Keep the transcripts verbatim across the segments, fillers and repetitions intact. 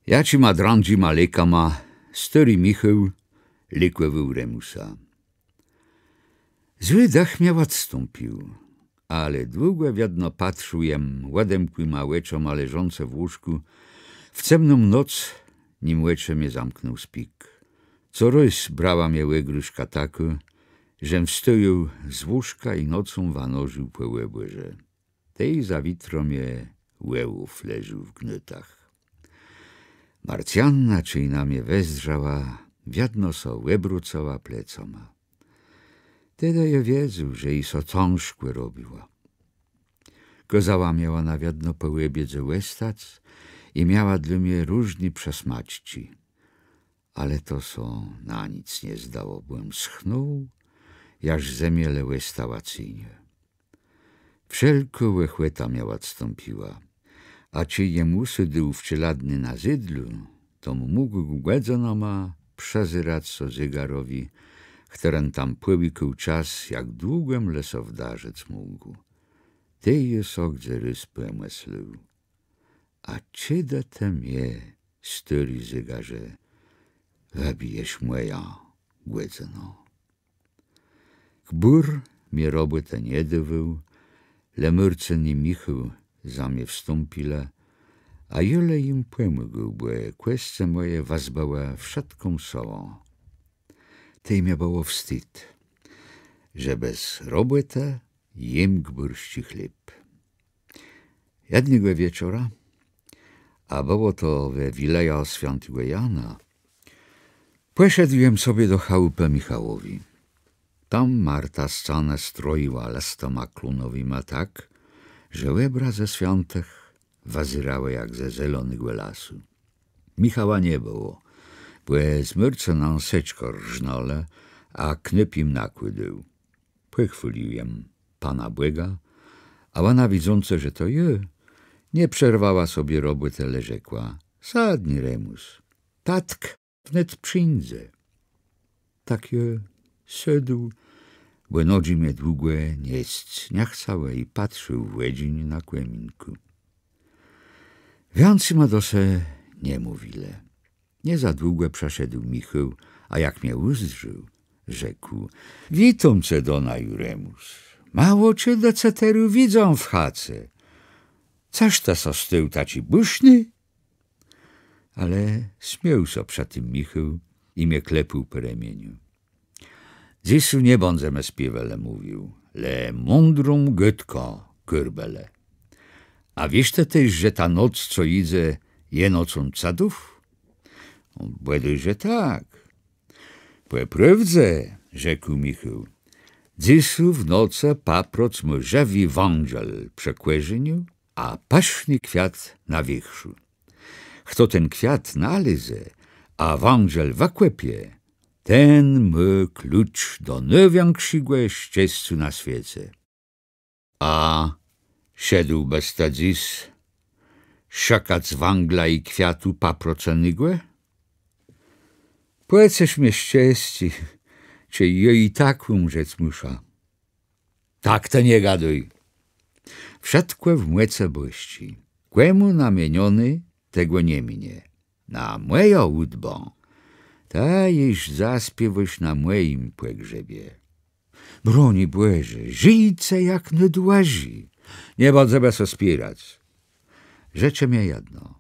Jaczima drãdżima lékama stôri Michôł lékòwôł Remùsa. Złi dëch mie òdstąpił, ale długò wiedno patrzôł jem òdemkłima òczoma leżącë w łóżkù w cemną noc, nim òczë mie zamknął spik. Co rôz brała mie ògrôżka takô, żem wstôjôł z łóżka i nocą wanożił pò òbòrze. Tej za witro mie òłów leżôł w gnôtach. Marcjanna, czej na mie wezdrzała, wiedno sã òbrócała plecama. Tedë jô wiedzôł, że ji sã cãżkò robiło. Kôzała mie òna wiedno pò òbiedze òstac i miała dlô mie różné przësmaczczi. Ale to sã na nic nie zdało, bò jem schnął, jaż ze mie le òstała ceniô. Wszelkô òchòta mie òdstąpiła, a czej jem ùsôdł w czelôdny na zydlu, tom mógł gòdzënama przëzerac sã zégarowi, chtëren tam pòłikôł czas, jak długò jem le sã wdarzëc mógł. Tej jô so gdzes pòmëslôł: A czedë të mie, stôri zégarze, wëbijesz mòjã gòdzënã? Gbùr mie robòtë nie dôwôł, le Môrcën i Michôł za mie wstąpilë, a jô le jim pòmôgôł, bò kòscë mòje wëzbëłë wszëtką sëłã. Tej mie bëło wstid, że bez robòtë jém gbùrsczi chléb. Jednégò wieczora, a bëło to we wilëjã swiãtégò Jana, pòszedł jem sobie do chałupë Michałowi. Tam Marta scanë stroiła lëstama klonowima tak, że òbrazë swiãtëch wëzérałë jak ze zelonégò lasu. Michała nie bëło, bò z Môrcënã seczkã rznãlë, a knôp jim nakłôdôł. Pòchwôlił jem Pana Bòga, a òna, widzącë, że to jô, nie przerwała sobie robòtë, le rzekła: Sadni, Remùs, tatk wnet przińdze. Tak jô sôdł, bò nodżi mie długò niesc nie chcałë, i patrzôł w òdżin na kòminkù. Wiãcy ma do se nie mówilë. Nie za długò przëszedł Michôł, a jak mie ùzdrzôł, rzekł: Witóm ce do naju, Remùs. Mało czedë ce terô widzã w chace. Cëż të sã stôł taczi bùszny? Ale smiôł sã przë tim Michôł i mie klepôł pò remieniu. Dzysô nie bãdzemë spiéwelë, mówił, le mądrą gôdkã kôrbelë. A wiész të téż, że ta noc, co jidze, je nocą cëdów? Bòdôj że tak. Pò prôwdze, rzekł Michôł, dzysô w nocë paproc mô żëwi wãdżel przë kòrzeniu, a pëszny kwiat na wiérzchù. Chto ten kwiat naléze, a wãdżel wëkòpie, ten mô klucz do nôwiãkszégò szczescô na swiece. A szedłbës të dzys szëkac wãgla i kwiatu paprocënégò? Pò cëż mie szczescé, czej jô i tak ùmrzec mùszã. Tak të nie gadôj. Wszëtkò w mòcë bòsczi. Kòmù namienioné, tegò nie minie. Na mòjã ùdbã të jesz zaspiéwôsz na mòjim pògrzebie. Broni Bòże, żëjce jak nôdłëżi. Nie bãdzemë sã spierac. Rzeczë mie jedno.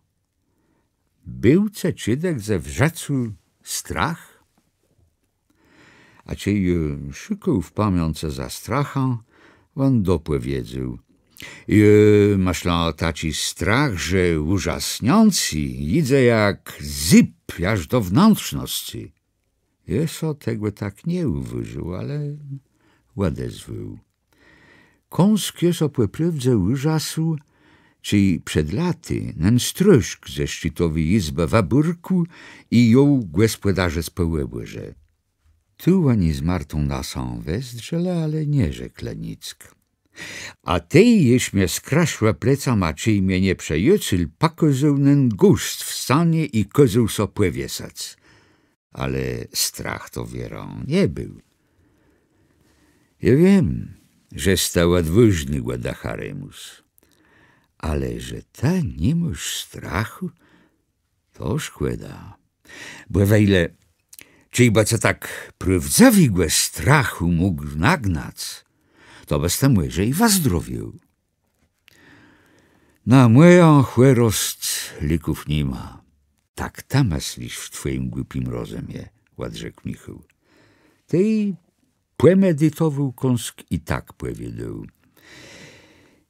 Béł ce czedëgdze w żëcu strach? A czej jô szukôł w pamiãcë za strachã, òn dopòwiedzôł: Jô mëszlã taczi strach, że ùrzasniãcé jidze jak zyb jaż do wnãtrznoscë. Jô so tegò tak nie ùwôżił, ale òdezwôł: Kąsk jô sã pò prôwdze ùrzasł, czej przed latë nen strôszk ze szczytowi jizbë wëbùrkł i jął gòspòdarzëc pò òbòrze. Tu òni z Martą na sã wezdrzelë, ale nie rzeklë nick. A tej jesz mie skrëszłë plecama, czej mie nieprzëjôcél pòkôzôł nen gùst w scanie i kôzôł sã pòwiesac. Ale strach to wierã nie béł. Jô wiém, że jes të òdwôżnégò dëcha, Remùs, ale że të ni môsz strachù, To szkòda. Bò wejle, czejbë ce tak prôwdzëwégò strachù mógł nagnac, to bës të mòże i wëzdrowiôł. Na mòjã chòrosc léków ni ma. Tak të mëslisz w twòjim głupim rozëmie, òdrzekł Michôł. Tej pòmeditowôł kąsk i tak pòwiedzôł: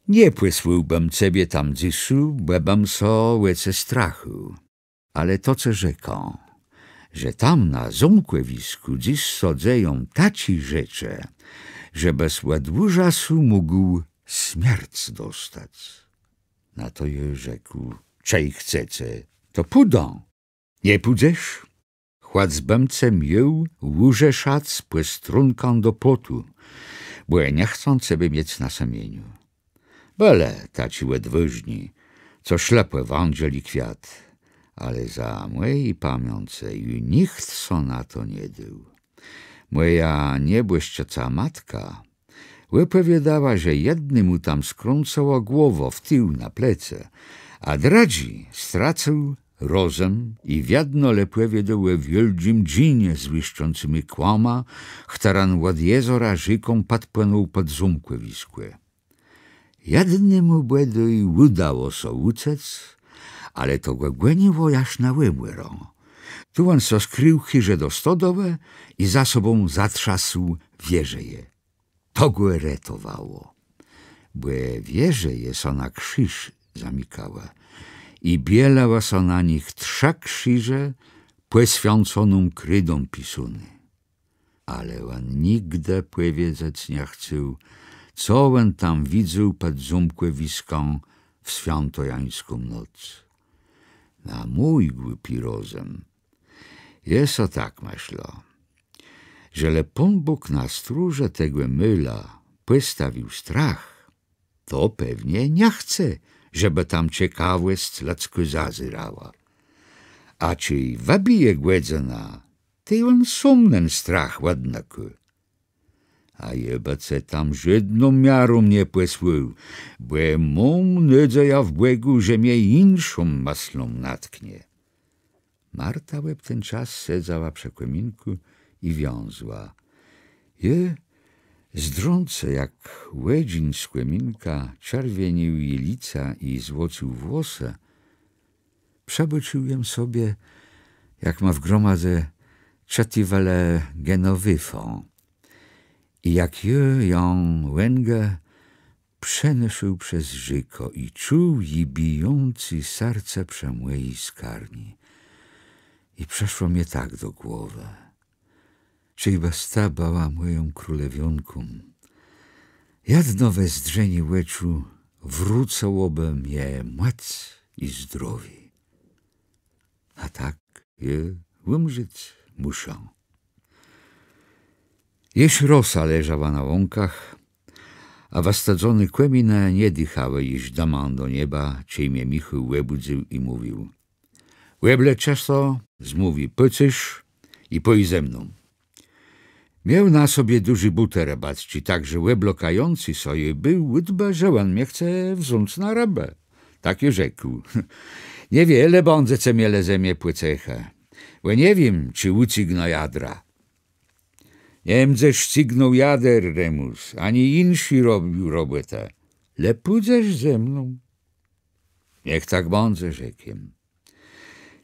Nie pòsłôłbëm cebie tam dzysô, bò bëm sã ò ce strachôł. Ale to cë rzekã, że tam na zómkòwiskù dzys sã dzeją taczé rzeczë, żebës òd ùrzasu mógł smierc dostac. Na to jô rzekł: Czej chcece, to pùdã. Nie pùdzesz? Chòcbëm ce miôł ùrzeszac pòstrónkã do płotu, bò jô nie chcã cebie miec na sëmieniu. Bëlë taczi òdwôżny, co szlë pò wãdżel i kwiat, ale za mòji pamiãcë ju nicht sã na to nie dôł. Mòja niebòszczëca matka òpòwiôdała, że jednémù tam skrącëło głowã w tił na plecë, a drëdżi stracył rozëm i wiedno le pòwiôdôł ò wiôldżim dżinie z łiszczącyma kłama, chtëren òd jezora rzéką pòdpłënął pòd zómkòwiskò. Jednémù bòdôj ùdało sã ùcec, ale to gò gòniło jaż na Òbòrã. Tu òn sã skrił chiże do stodołë i za sobą zatrzasł wieżeje. To gò retowało. Bò wieżeje sã na krziż zamikałë i bielałë sã na nich trzë krziże pòswiãconą krédą pisóné. Ale òn nigdë pòwiedzec nie chcôł, co òn tam widzôł pòd zómkòwiskã w swiãtojańską noc. Na mój głupi rozëm jô so tak mëszlã, że le Pón Bóg na stróżë tegò môla pòstawił strach, to pewnie nie chce, żebë tam cekawòsc lëdzkô zazérała. A czej wëbije gòdzëna, tej òn sóm nen strach òdnëkô. A jô bë ce tam żódną miarą nie pòsłôł, bò móm nôdzejã w Bògù, że mie jinszą mëslą natknie. Marta òb ten czas sedzała przë kòminkù i wiązła. Jô, zdrzącë, jak òdżin z kòminka czerwienił ji lica i złocył włosë, przëbôcził jem sobie, jak ma w gromadze czëtiwelë Genowefã i jak jô jã òngi przenôszôł przez rzékã i czuł ji bijącé serce przë mòji skarni. I przëszło mie tak do głowë: Czejbës të bëła mòją królewiónką, jedno wezdrzenié òczu wrócëłobë mie mòc i zdrowié. A tak jô ùmrzec mùszã. Jesz rosa leżała na łąkach, a wëstëdzoné kòminë nie dichałë jesz dëmã do nieba, czej mie Michôł òbùdzył i mówił: Òbleczë sã, zmówi pôcérz i pòj ze mną. Miôł na sobie dużé bótë rëbacczé, tak że òblôkającë sã jô béł ùdbë, że òn mie chce wząc na rëbë. Tak jô rzekł: Niewiele bãdzece mielë ze mie pòcechë, bò nie wiém, czë ùcygnã jadra. Nie mdzesz cygnął jader, Remùs, ani jinszi robił robòtë, le pùdzesz ze mną. Niech tak bãdze, rzekł jem.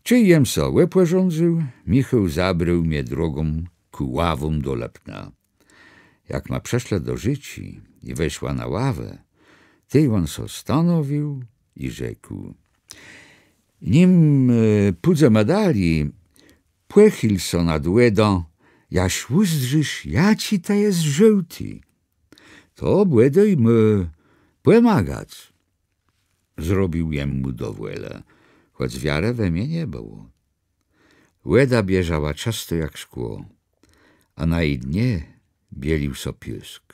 Czej jem sã òpòrządzył, Michôł zabrôł mie drogą kù ławóm do Lëpna. Jak ma przëszła do rzéczi i weszła na ławã, tej òn sã stanowił i rzekł: Nim e, pùdzemë dali, pòchil sã nad wòdã, jaż ùzdrzisz, jaczi të jes żôłti. To bãdze mie pòmagac. Zrobił jem mù do wòlë, chòc wiarë we mie nie bëło. Wòda bieżała czësto jak szkło, a na ji dnie bielił sã piôsk.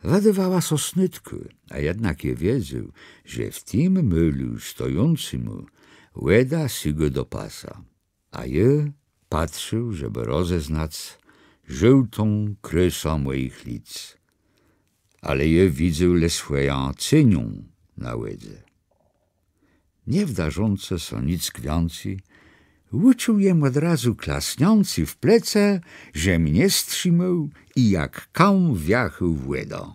Wëdôwała sã snôdkô, a jednak jô wiedzôł, że w tim môlu stojącémù wòda sygô do pasa. A jô patrził, żebë rozeznac żôłtą krôsã mòjich lic. Ale jô widzôł le swòjã ceniã na wòdze. Nie wdarzącë sã nick wiãcy, ùczuł jem òd razu klasniãcé w plecë, żem nie strzimôł i jak kam wjachôł w wòdã.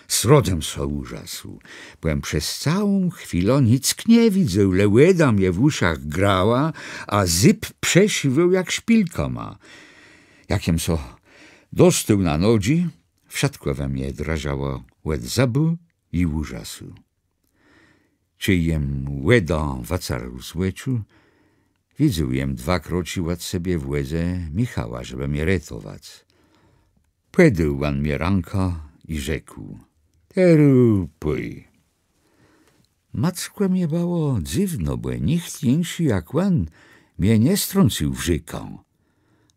Srodzem sã ùrzasł, bò jem przez całą chwilã nick nie widzôł, le wòda mie w ùszach grała, a zyb przeszëwôł jak szpilkama. Jak jem sã dostôł na nodżi, wszëtkò we mie drëżało òd zëbù i ùrzasu. Czej jem wòdã wëcarł z òczu, widzôł jem dwa kroczi òd sebie w wòdze Michała, żebë mie retowac. Pòdôł òn mie rãkã i rzekł: „Terô pòj”. Mòckò mie bëło dzywno, bò nicht jinszi jak òn mie nie strącył w rzékã.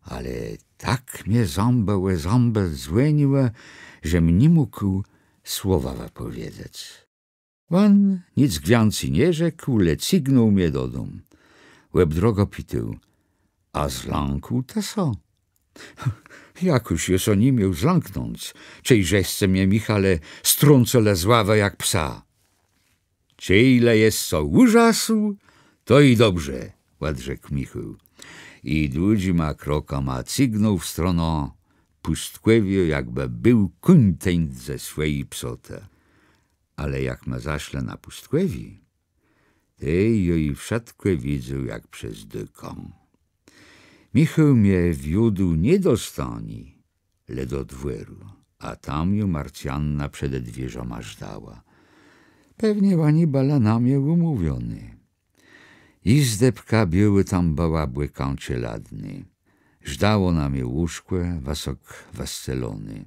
Ale tak mie zãbë ò zãbë zwòniłë, żem ni mógł słowa wëpòwiedzec. Òn nick wiãcy nie rzekł, le cygnął mie do dóm. Òb drogã pitôł: „A zlãkł të sã?” „Jakùż jô sã ni miôł zlãknąc, czej żesce mie, Michale, strącëlë z ławë jak psa?” „Czej le jes sã ùrzasł, to i dobrze”, òdrzekł Michôł. I dłudżima krokama cygnął w stronã pùstkòwiô, jakbë béł kòntent ze swòji psotë. Ale jak ma zaszlë na pùstkòwié, tej jô ju wszëtkò widzôł jak przez dôkã. Michôł mie wiódł nié do stani, le do dwòru, a tam ju Marcjanna przede dwiérzama żdała. Pewnie òni bëlë na mie ùmówiony. Jizdebka biôłô tam bëła bòkã czelôdny. Żdało na mie łóżkò, wësok wësceloné.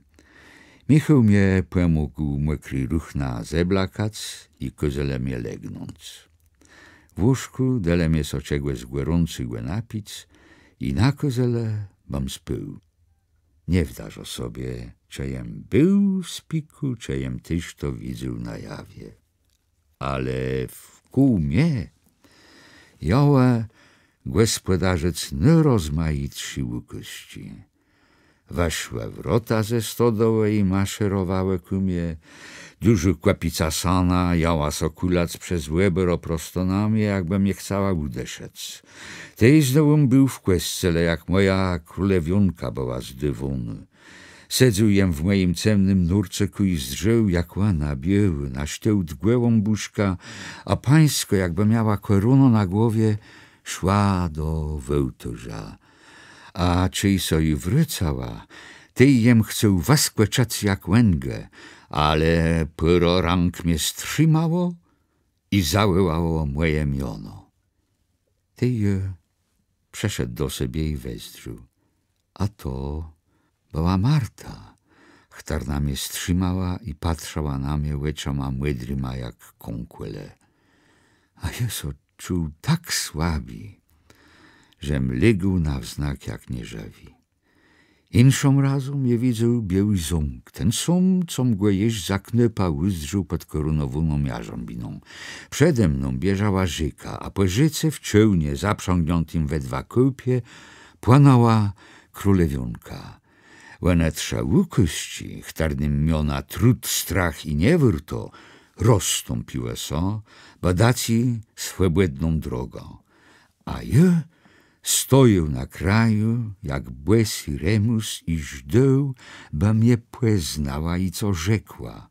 Michôł mie pòmógł mòkré ruchna zeblakac i kôzelë mie legnąc. W łóżkù delë mie sã czegòs gòrącégò napic i nakôzelë, bëm spôł. Nie wdarzã sobie, czë jem béł w spikù, czë jem téż to widzôł na jawie. Ale wkół mie jãłë gòspòdarzëc nôrozmajitszé ùkôzczi. Wëszłë wrota ze stodołë i maszerowałë kù mie. Dużô kòpica sana jãła sã kùlac przez òbòrã prosto na mie, jakbë mie chcała ùdëszëc. Tej znowù jem béł w kòscele, jak mòja królewiónka bëła zdôwónô. Sedzôł jem w mòjim cemnym nórcëkù i zdrzôł, jak òna, biôłô, na sztôłt gòłąbùszka, a pańskô, jakbë miała kòrónã na głowie, szła do wôłtôrza. A czej sã ju wrôcała, tej jem chcôł wëskòczëc jak òngi, ale pôrã rãk mie strzimało i zawòłało mòje miono. Tej jô przëszedł do sebie i wezdrzôł. A to bëła Marta, chtërna mie strzimała i patrzała na mie òczama mòdrima jak kąkòle. A jô sã czuł tak słabi, żem legł na wznak jak nieżëwi. Jinszą razą jô widzôł biôłi zómk, ten sóm, com gò jesz za knôpa ùzdrzôł pòd kòrunowóną jarzãbiną. Przede mną bieżała rzéka, a pò rzéce w czôłnie zaprzãgniãtim we dwa kôłpie płënãła królewiónka. Òne trzë ùkôzczi, chtërnym miona Trud, Strach i Niewôrto, rozstąpiłë sã, bë dac ji swòbòdną drogã. A jô stojôł na kraju, jak bòsy Remùs, i żdôł, bë mie pòznała i co rzekła.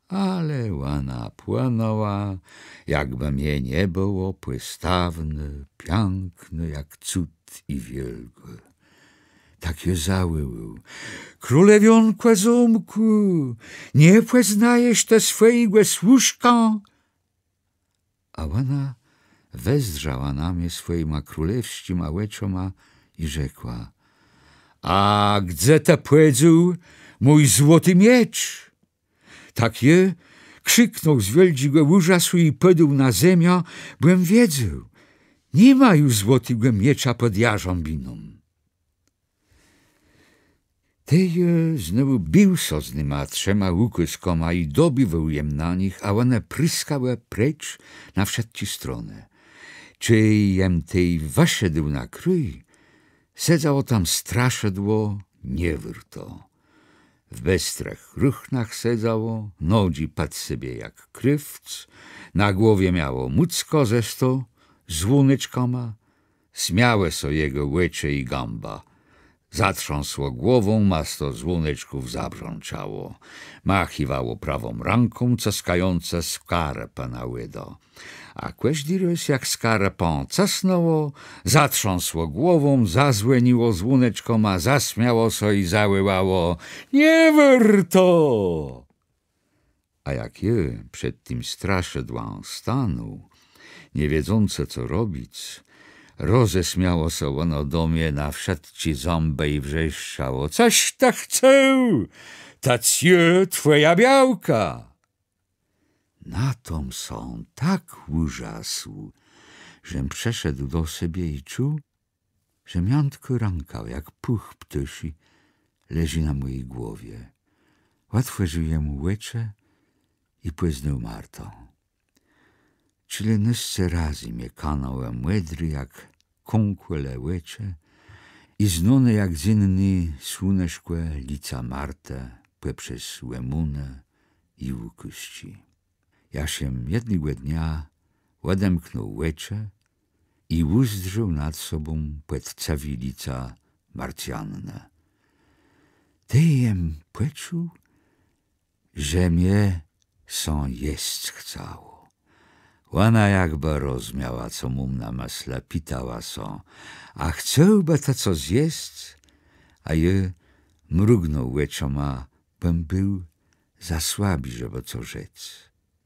Ale òna płënãła, jakbë mie nie bëło, pòstawnô, piãknô jak cud i wiôlgô. Tak jô zawòłôł: „Królewiónkò zómkù, nie pòznajesz të swòjégò służkã?” A òna wezdrzała na mie swòjima królewsczima òczoma i rzekła: „A gdze të pòdzôł mój złoti miecz?” Tak jô krziknął z wiôldżégò ùrzasu i pôdł na zemiã, bò jem wiedzôł, ni ma ju złotégò miecza pòd jarzãbiną. Tej jô znowù bił sã z nima trzema ùkôzkama i dobiwôł jem na nich, a òne prëskałë precz na wszëtczé stronë. Czej jem tej wëszedł na krôj, sedzało tam straszëdło Niewôrto. W bëstrëch ruchnach sedzało, nodżi pòd sebie jak krôwc, na głowie miało mùckã ze sto zwóneczkama. Smiałë sã jegò òczë i gãba. Zatrzãsło głową, a sto zwóneczków zabrzãczało. Machiwało prawą rãką, cëskającë skarpã na łëdo. A kòżdi rôz, jak skarpã cësnãło, zatrzãsło głową, zazwòniło zwóneczkama, zasmiało sã i zawòłało: „Nie wôrto!” A jak jô przed tim straszëdłã stanął, nie wiedzącë, co robic, rozesmiało sã òno do mie na wszëtczé zãbë i wrzeszczało: „Cos të chcôł? Tec jô twòja białka!” Na tom sã tak ùrzasł, żem przëszedł do sebie i czuł, że miãtkô rãka, jak pùch ptôszi, leżi na mòji głowie. Òtworził jem òczë i pòznôł Martã. Czilenôsce razy mie kanãłë mòdré jak kąkòle òczë i znóné jak dzénné słuneszkò lica Martë pòprzez òmónë i ùkôzczi. Jaż jem jednégò dnia òdemknął òczë i ùzdrzôł nad sobą pòczcëwé lica Marcjannë. Tej jem pòczuł, że mie sã jesc chcało. Òna jakbë rozmiała, co móm na mëslë, pitała sã: „A chcôłbë të co zjesc?” A jô mrëgnął òczama, bò jem béł za słabi, żebë co rzec.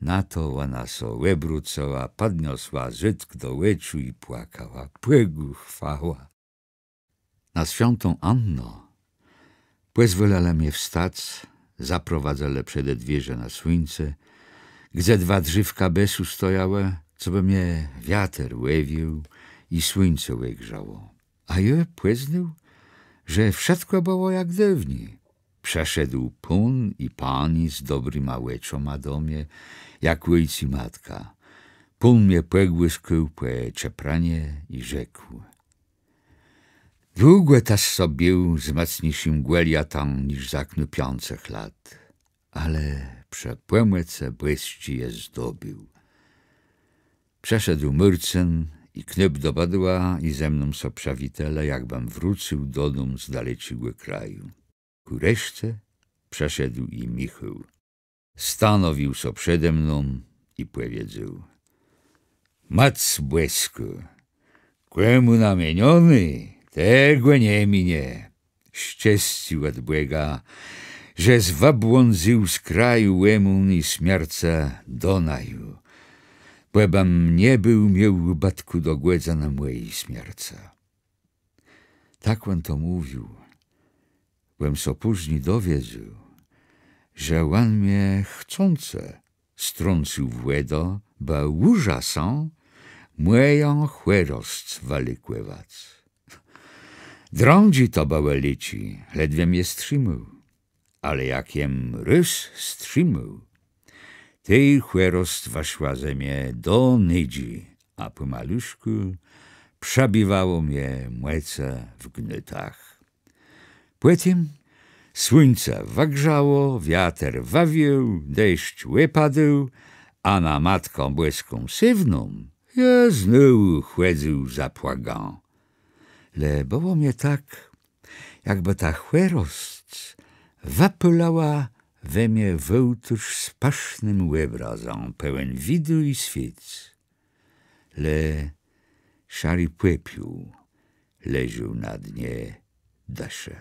Na to òna sã òbrócëła, pòdniosła zôtk do òczu i płakała: „Bògù chwała!” Na swiãtą Annã pòzwòlëlë mie wstac, zaprowadzëlë przede dwiérze na słuńce, gdze dwa drzéwka bez ùstojałë, cobë mie wiater òwiôł i słuńce ògrzało. A jô pòznôł, że wszëtkò bëło jak dôwni. Przëszedł pón i pani z dobrima òczama do mie, jak òjc i matka. Pón mie pògłôskôł pò czëprënie i rzekł: „Długò të so béł z mòcniészim Gòliatã niż za knôpiãcëch lat, ale przë pòmòcë Bòsczi jes dobéł.” Przëszedł Môrcën i knôp do bëdła i ze mną sã przëwitelë, jakbëm wrócył dodóm z daleczégò kraju. Kù reszce przëszedł i Michôł. Stanowił sã przede mną i pòwiedzôł: „Mòc Bòskô, kòmù namienioné, tegò nie minie. Szczescé òd Bòga, żes wëbłądzył z kraju òmón i smiercë do naju, bò bëm nie béł miôł ùbëtkù do gòdzënë mòji smiercë”. Tak òn to mówił, bò jem sã pózni dowiedzôł, że òn mie chcącë strącył w wòdã, bë ùrzasã mòjã chòrosc wëlékòwac. Drãdżé to bëłë léczi, ledwiem je strzimôł. Ale jak jem rôz strzimôł, tej chòrosc wëszła ze mie do nédżi, a pòmalëszkù przëbiwało mie mòcë w gnôtach. Pòtim słuńce wëgrzało, wiater wëwiôł, deszcz òpadł, a na Matkã Bòską Séwną jô znowù chòdzył za płëgã. Le bëło mie tak, jakbë ta chòrosc wëpôlała we mie wôłtôrz z pësznym òbrazã, pełen widu i swiéc. Le szari pòpiół leżôł na dnie dëszë.